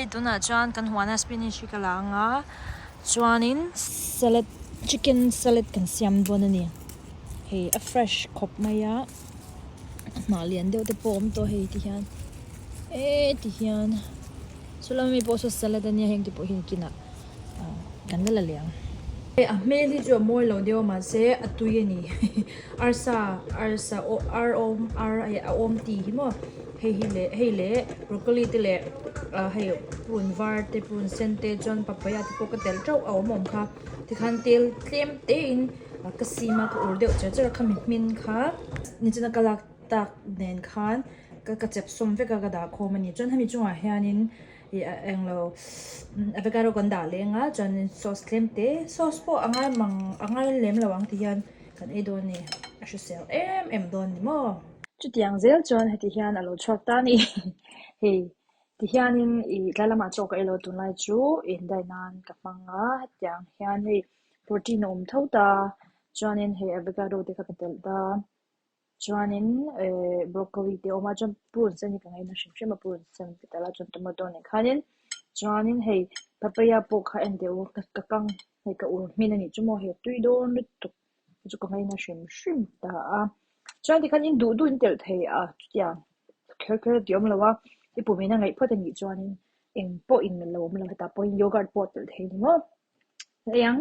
Hei tunah chuan kan huana spinach hi ka la ang a, chuanin salad chicken salad kan siam dawn a ni. Hei a fresh khawp mai a, hnah lian deuh te pawh a awm tawh hei ti hian eh ti hian chulai ami pawh saw salad a nia heng te pawh hi kinah kan la la leh ang. Hei a hmel hi chu a mawi lo deuh a mahse a tui a ni arsa arsa ar awm ar a awm tih hi maw. Hei hi leh hei leh broccoli te leh ah hei purun var te purun sen te chuan papaya te pawh ka telh teuh a awm awm kha tikhan tel tlem te in ka sim a ka ur deuh cher cher a khami hmin kha nichina ka lak tak nen khan ka ka chep sawm vek a ka dah khawm a ni chuan hemi chungah hianin ih englo avocado kan dah leng a chuanin sauce tlem te sauce pawh a ngai mang a ngai lem lo ang ti hian kan ei dawn a ni a hrisel em em dawn a ni maw. Chutiang zel chuan heti hian a lo chhuak ta a ni. Hei, ti hianin ih tlai lamah chaw ka ei lo tunlai chu indai nan ka hmang a, hetiang hian hei protein a awm tho ta, chuanin hei avocado te kha ka telh ta, chuanin eh broccoli te a awm a, chuan purun sen hi ka ngaina hrim hrim a, purun sen ka telh a, chuan tomato nen khanin chuanin hei papaya pawh kha en teh u ka kang hei ka ur hmin a nih chu maw hei a tui dawn lutuk. Chu ka ngaina hrim hrim ta a. Chuan tikhan in duh duh in telh thei a, chutiang kher kher a ti awm lo a, i pum in a ngaih phawt a nih chuanin eng pawh in lo awm lo hetah pawhin yogurt pawh telh thei ni maw? Hei ang.